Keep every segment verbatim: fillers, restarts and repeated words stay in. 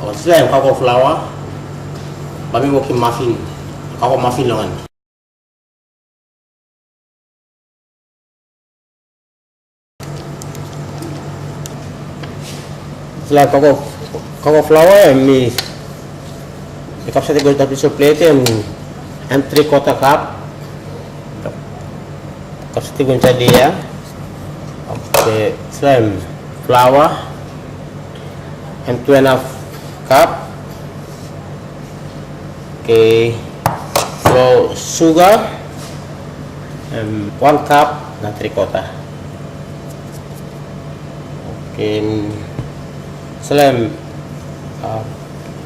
Dispela em cocoa flour, bai mi wokim muffin, cocoa muffin long en. Dispela cocoa, cocoa flour em mi, mi kapsait go insait dispela plet em, em three quarter cup. Kapsait go insait dia. Oke, dispela em flour. Em two and a half cup. Oke, flour, sugar, em one cup na three quarter. Oke, em, dispela em, ah,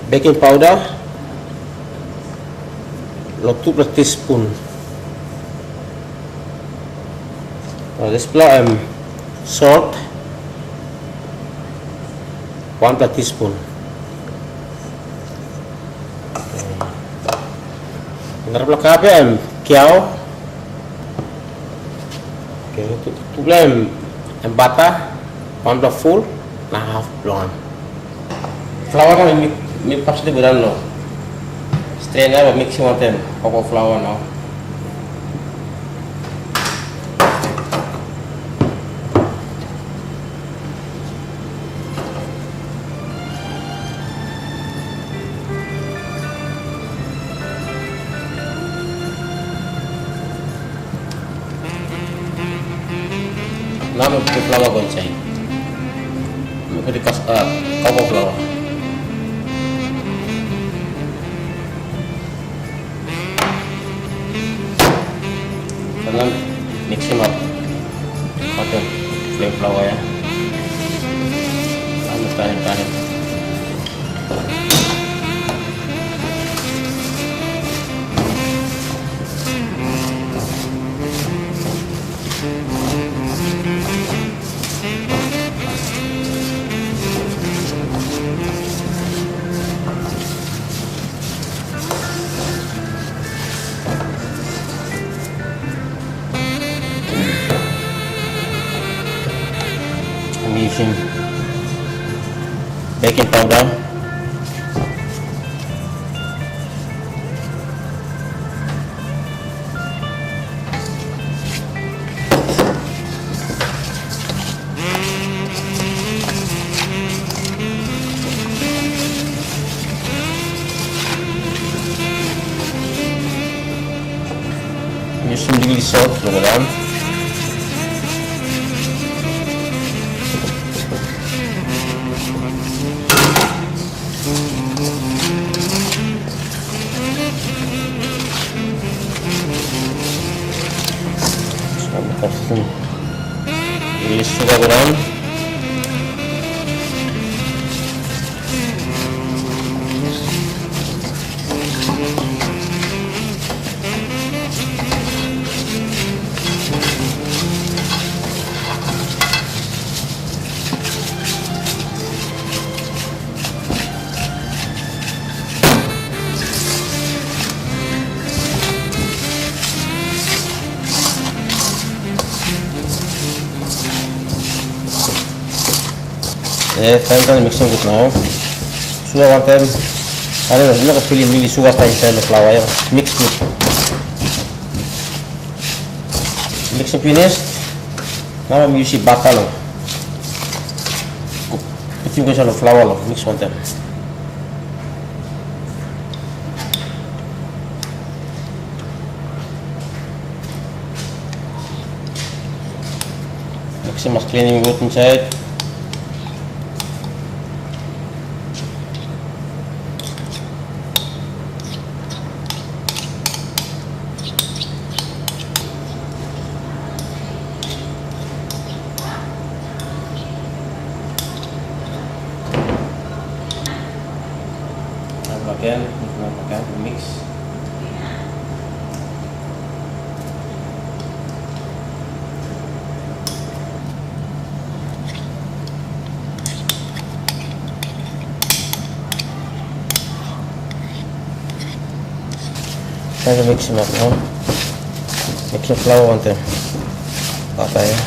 baking powder, long tupela teaspoon. Ah, dispela em salt, wanpela teaspoon. Narapela cup ya em kiau. Oke, tu, tupela em, em bata, wanpela full na half bilong en. Flour na mi, mi kapsait go daun long strainer, bai mixim wantaim cocoa flour nau. Nau mi putim flour go insait. Mi putim kas, ah, cocoa flour. Nau mixim ap. Wantaim plain flour ya. Nau mi tanim, tanim. I'm using baking powder. Use some really salt, look at that. Isi suka kurang. Eh, taim taim mixim gut nau. Suga wantaim, ale no, no pilim mili suga taim taim flour ya. Mix gut. Mix finish. Nau mi yusim bata lo. Putim go insait long flour lo, mix wantaim. Mixim mas klinim gut insait. Again, again, mix. Try to mix him up now. Mix the flour wantaim bata ya.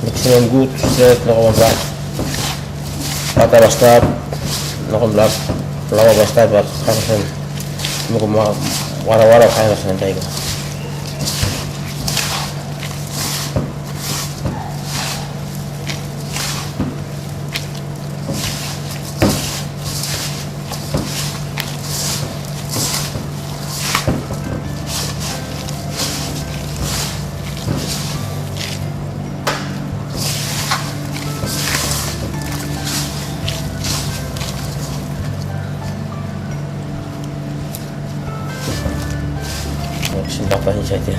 Mix him good, stret long bata. Bata bai stap, nokom blak, plaua bai stap, bai kain olsem, mekim wa-, warawara kain olsem, taigo. Sin bata insait ya.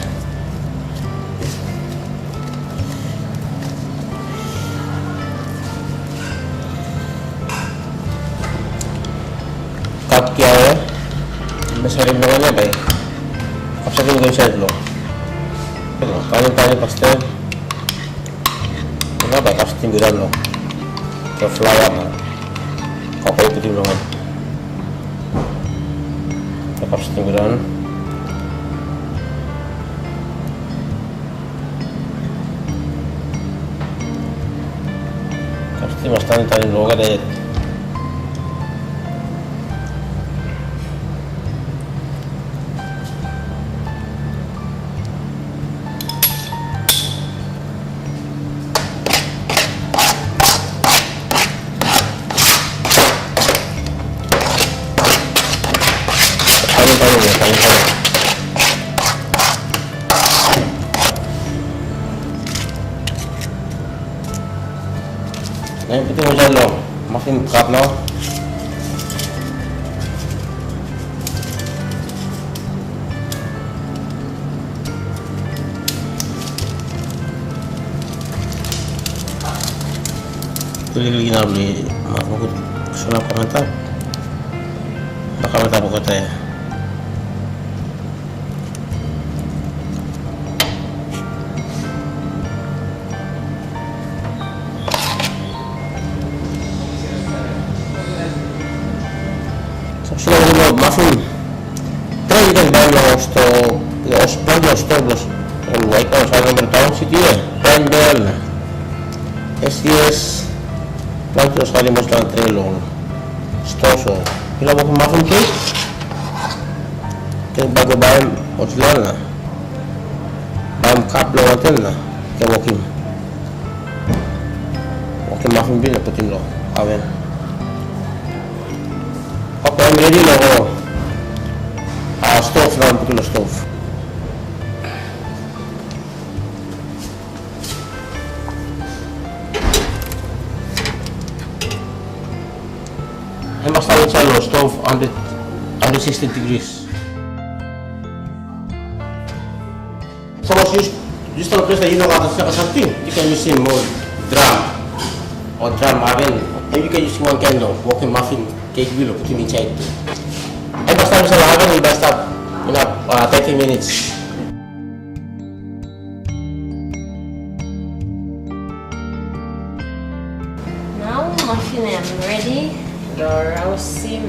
Kap kia ya. Mesarim lo ya, bai. Kapsa tu insait lo. Tani tani pastel. Ena bai kastim bidan lo. Ke flour na. Kapoi putim lo kan. Ke kastim bidan. Kastim mas tani tani lo ka dai. Tani tani lo, tani tani. Na yu putim olsem long muffin cup nau. Liklik inap li mas makut suna pamatap. Pamatap okot ya. Sila ol muffin tren i ken baim long sto, long planti ol sto bilong ol White House, High Number Town City ya, Pine Bell, S T S, planti ol salim ol tren long sto so. Ila wokim muffin cake, ken bai go baim ol sila na. Baim kap bilong wantaim na ke wokim. Wokim muffin bilong na putim long aven. Oke, em redi long go. Ah, stove na putim long stove. Em mas stap insait long stove hundred, hundred sixty degrees. Sapos yu, yu stap long ples na yu no gat sampela samting, yu ken yusim ol dram o dram aven, em yu ken yusim wankain long wokim muffin cake bilong putim insait tu. Em bai stap insait long aven, em bai stap inap, ah, thirty minutes. Nau muffin em redi long rausim.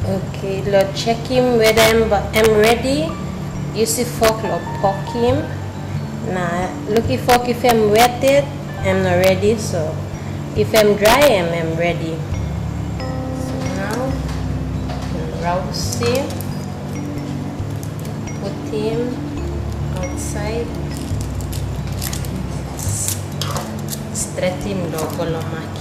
Oke, long sekim weda em ba-, em redi, yusim fok long pokim. Na lukim fok, if em wet yet, em no redi. So if em drai, em, em redi. So nau rausim, putim ausait, stretim long go long maket.